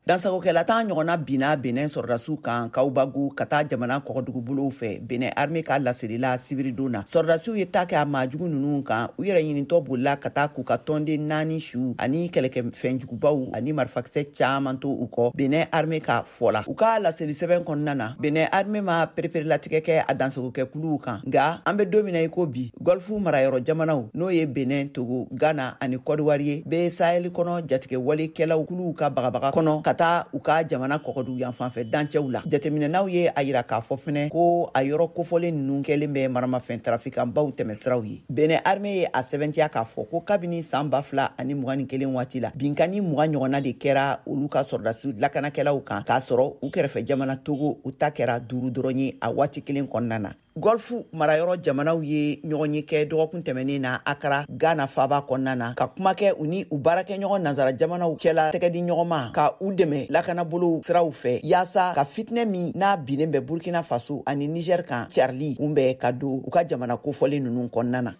Dansagokɛla 10 ɲɔgɔnna binna Benin sɔrɔdasiw kan Kawubagu ka taa jamana kɔgɔdugubolow fɛ, Benin armée ka laseli la sibiridon na. Sɔrɔdasiw ye ta kɛ a maajugu ninnu kan, u yɛrɛ ɲinitɔ bolila ka taa k'u ka tɔnden 4 su ani kɛlɛkɛfɛnjugubaw ani marifakisɛ caman to u kɔ, Benin armée ka fɔ la. U ka laseli sɛbɛn kɔnɔna na, Benin armée ma pereperelatigɛ kɛ a dansagokɛkuluw kan, nka an bɛ don min na i ko bi, Gɔlfu marayɔrɔ jamanaw, n'o ye Benin, Togo, Ghana ani Kɔdiwari ye, bɛ Sahel kɔnɔ jatigɛwalekɛlaw kuluw ka bagabaga kɔnɔ ka taa u ka jamana kɔgɔdugu yanfanfɛ dancɛw la. Jateminɛnaw ye a yira k'a fɔ fɛnɛ ko a yɔrɔ kofɔlen ninnu kɛlen bɛ maramafɛn tarafikanbaw tɛmɛsiraw ye. Benin armée ye a sɛbɛntiya k'a fɔ ko kabini san 2021 waati la, binkanni 20 ɲɔgɔnna de kɛra olu ka sɔrɔdasi lakanakɛlaw kan, k'a sɔrɔ u kɛrɛfɛ jamana Togo, u ta kɛra 5 dɔrɔn ye a waati kelen kɔnɔna na. Gɔlfu marayɔrɔ jamanaw ye ɲɔgɔnye kɛ dɔgɔkun tɛmɛnen na Akara, Ghana faaba kɔnɔna na, ka kuma kɛ u ni u baarakɛɲɔgɔn nansara jamanaw cɛla tɛgɛdi ɲɔgɔnma ka u dɛmɛ lakanabolow siraw fɛ, yaasa ka fitinɛ min n'a binnen bɛ Burkina Faso ani Niger kan carili kunbɛn ka don u ka jamana kofɔlen ninnu kɔnɔna na.